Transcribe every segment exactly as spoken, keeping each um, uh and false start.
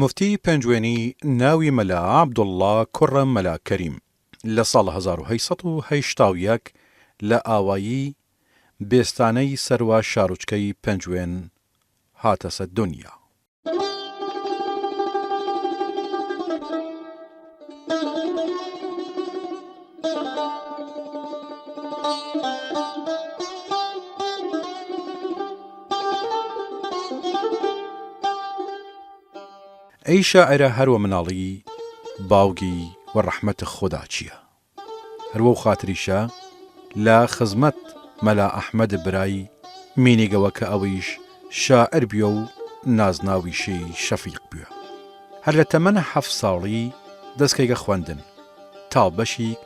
مفتی پەنجوێنی ناوی مەلا عەبدوڵڵا کوڕە مەلا کەریم لە ساڵ هەزار و هەشت سەد و هەشتا و یەک لە ئاوایی بێستانەی سەروا شاروچکەی پەنجوێن هاتەسە دونیا. ئەی شاعرە هەر وە مناڵی باوگی وە ڕەحمەت خودا چیە. هەر وەو خاتریشە لە خزمەت مەلا ئەحمەد برای مینیگەوە کە ئەویش شاعر بیە و نازناویشی شەفیق بویە. هەر لە تەمەنە هەفت ساڵی دەسکەیگە خوەندن تا بەشیگ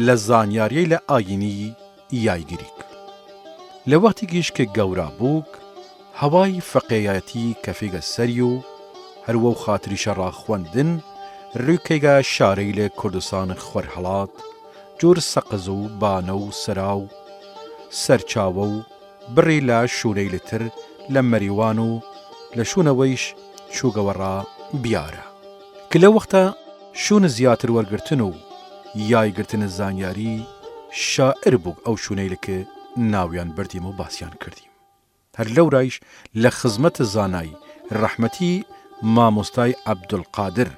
لە زانیاریەیلە ئاینی یایگریگ. لە وەختیگیش ک گەورا بووگ، هەوای فەقێیەتی کەفیگە سەری و هەر وەو خاتریشە ڕا خوەندن روی کەیگە شارەیلێ کوردستان خوەرهەڵات، جوور سەقز و بانە و سەرا و سەرچاوە و بڕی لە شوونەیل تر لە مەریوان و لە شوونەوەیش چووگەوە ڕا بیارە ک لەو وەختە شوون زیاتر وەرگرتن و یایگرتن زانیاری شاعر بووگ ئەو شوونەیل ک ناویان بردیم و باسیان کردیم. هەر لەورایش لە خزمەت زانای ڕەحمەتی مامۆستای عەبدولقادر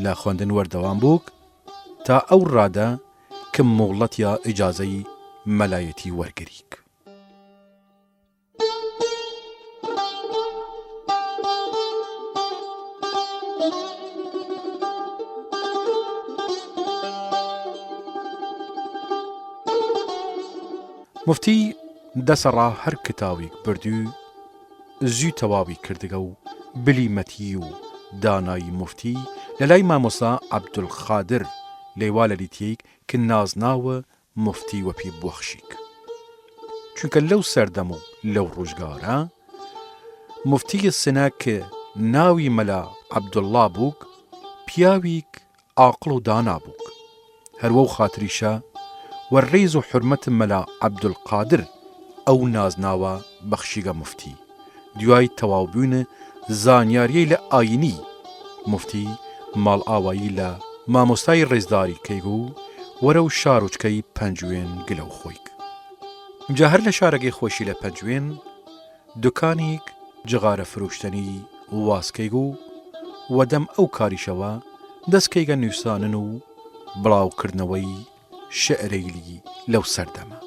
لە خوەندن وەردەوام بووگ تا ئەو ڕادە ک موڵەت یا ئجازەی مەلایەتی وەرگریگ. مفتی دەسەڕا هەر کتاویگ بردوی زوی تەواوی کردگە و بلیمەتی و دانایی مفتی لەلای مامۆستا عەبدولقادر لەیوا لەلی تیەیگ ک نازناوە مفتی وەپی بوەخشیگ. چوینکە لەو سەردەم و لەو رووژگارە مفتی سنە ک ناوی مەلا عەبدوڵڵا بووگ، پیاویگ عاقڵ و دانا بووگ. هەر وەو خاتریشە وە ڕیز و حورمەت مەلا عەبدولقادر ئەو نازناوە بەخشیگە مفتی. دویای تەواوبوین زانیاریەیلە ئاینی، مفتی ماڵئاوایی لە مامۆستای ڕیزداری کەیگ و وەرەو شاروچکەی پەنجوێن گلەو خوەیگ. ئمجا هەر لە شارەگەی خوەشی لە پەنجوێن دوکانیگ جغارە فرووشتنی واز کەیگ و وەدەم ئەو کاریشەوە دەس کەیگە نویسانن و بڵاوکردنەوەی شعرەیلی لەو سەردەمە.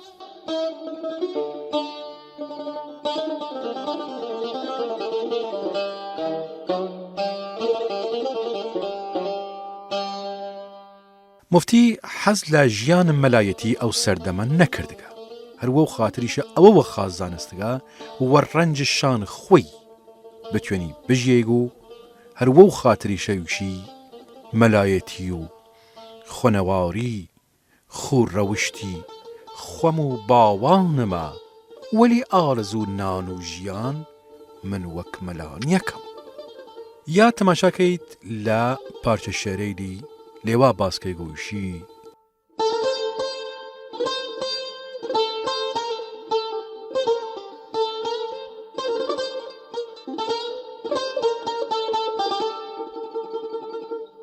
مفتی حەز لە ژیان مەلایەتی ئەو سەردەمە نەکردگە، هەر وەو خاتریشە ئەوە وە خاس زانستگە وە ڕەنج شان خوەی بتوێنی بژیەیگ و هەر وەو خاتریشە وشی مەلایەتی و خوەنەواری خو رەوشتی خوەم و باوانمە، وەلی ئارزوو نان و ژیان من وەک مەلا نیەکەم. یا تەماشا کەیت لە پارچە شێرەیلی لەیوا باس کەیگ و ئیشی.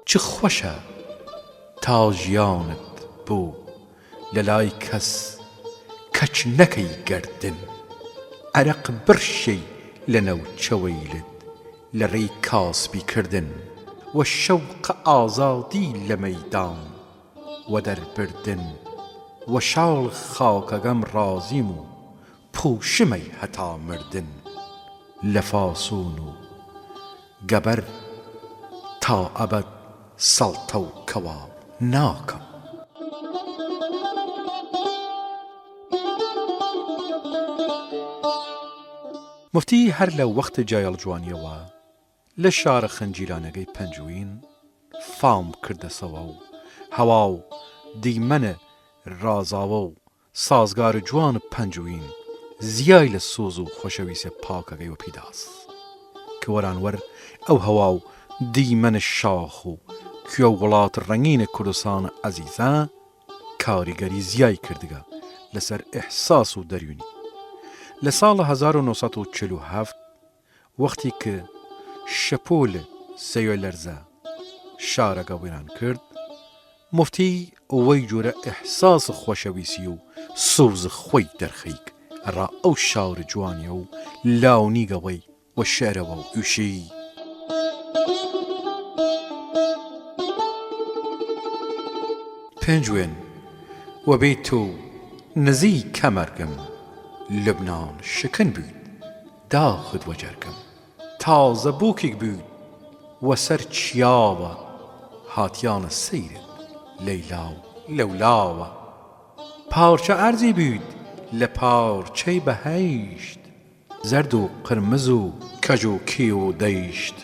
چ خوەشە تا ژیانت بوو لەلای کەس کەچ نەکەی گەردن، عەرەق برشەی لە نەوچەوەیلت لە رێی کاسبی کردن، وە شەوق ئازادی لە مەیدان وەدەربردن، وە شاڵ خاکەگەم رازیم و پووشمەی هەتا مردن، لە فاسوون و گەبەر تا ئەبەد سەڵتە و کەواو ناکەم. مفتی هەر لە وەخت جایەڵ جوانیەوە لە شارە خنجیلانەگەی پەنجوین فام کردەسەوە و هەواو دیمەنە رازاوە و سازگار جوان پەنجوین زیای لە سۆز و خوەشەویسە پاکەگەی وەپی داس ک وەرانوەر ئەو هەواو دیمەنە شاخ و کوێ و وڵات رەنگینە کوردستان عەزیزە کاریگەری زیای کردگە لەسەر ئحساس و دەروینی. لە ساڵ هەزار و نۆ سەد و چل و هەفت وەختی ک شەپۆل سەیۆ لەرزە شارەگە ویران کرد، موفتی وەی جوورە ئحساسخ خوەشەویسی و سووزخ خوەی دەرخەیگ ئەڕا ئەو شار جوانیە و لاونیگە وەی وە شعرەوە و ئویشی: پێنجوێن، وەبی تو نزیکە مەرگم، لبنان شکن بوید داخد وە جەرگم. تازە بووکیگ بوود وە سەر چیاوە، هاتیانە سەیرد لەیلا و لەولاوە. پارچە ئەرزی بوود لە پارچەی بەهەیشت، زەرد و قرمز و کەژوکی و دەیشت.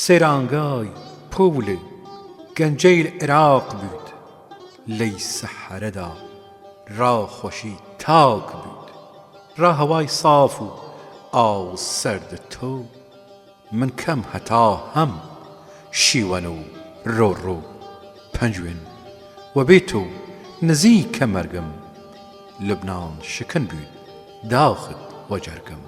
سەیرانگای پوول گەنجەیل عراق بوود، لەی سەحەرەدا را خوەشی تاک بوود. را هەوای ساف و ئاو سەرد تو، من کەم هەتا هەم شیوەن و رۆ رۆ. پەنجوێن، وەبی تو نزیکە مەرگم، لبنان شکن بوود داخد وە جەرگم.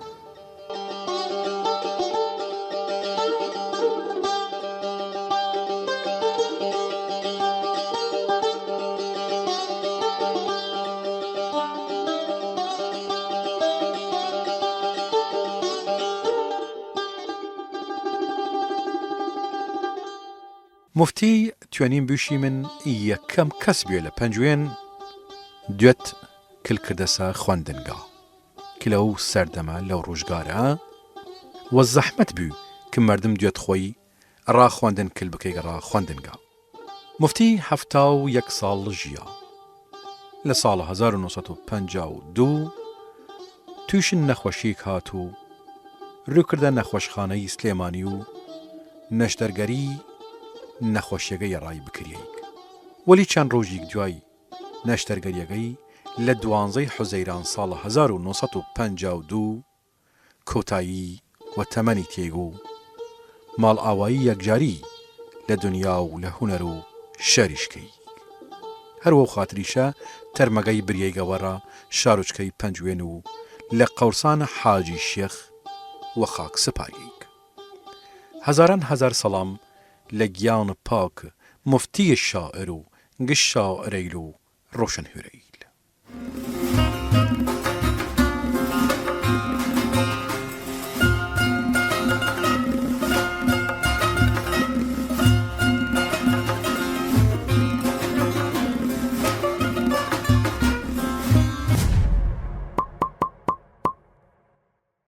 موفتی توێنیم بویشیمن یەکەم کەس بوێ لە پەنجوێن دوێت کل کردەسە خوەندنگا، ک لەو سەردەمە لەو رووژگارە وە زەحمەت بوی ک مەردم دوێت خوەی ئەڕا خوەندن کل بکەیگ ئەڕا خوەندنگا. موفتی هەفتا و یەک ساڵ ژیا. لە ساڵ هەزار و نۆ سەد و پەنجا و دوو تویشن نەخوەشییگ هات و رویکردە نەخوەشخانەی سلێمانی و نەشتەرگەری نەخوەشیەگەی ئەڕای بکریەیگ، وەلی چەن رووژیگ دویای نەشتەرگەریەگەی لە دوانزەی حوزەیران ساڵ هەزار و نۆ سەد و پەنجا و دوو کۆتایی وە تەمەنی تیەیگ و ماڵئاوایی یەکجاری لە دنیا و لە هونەر و شەریش کەیگ. هەر وەو خاتریشە تەرمەگەی بریەیگە وەڕ شاروچکەی پەنجوێن و لە قەورسان حاجی شێخ وە خاک سپایەیگ. هەزاران هەزار سەڵام لە گیان پاک موفتی شاعر و گشت شاعرەیل و روشنهورەیل.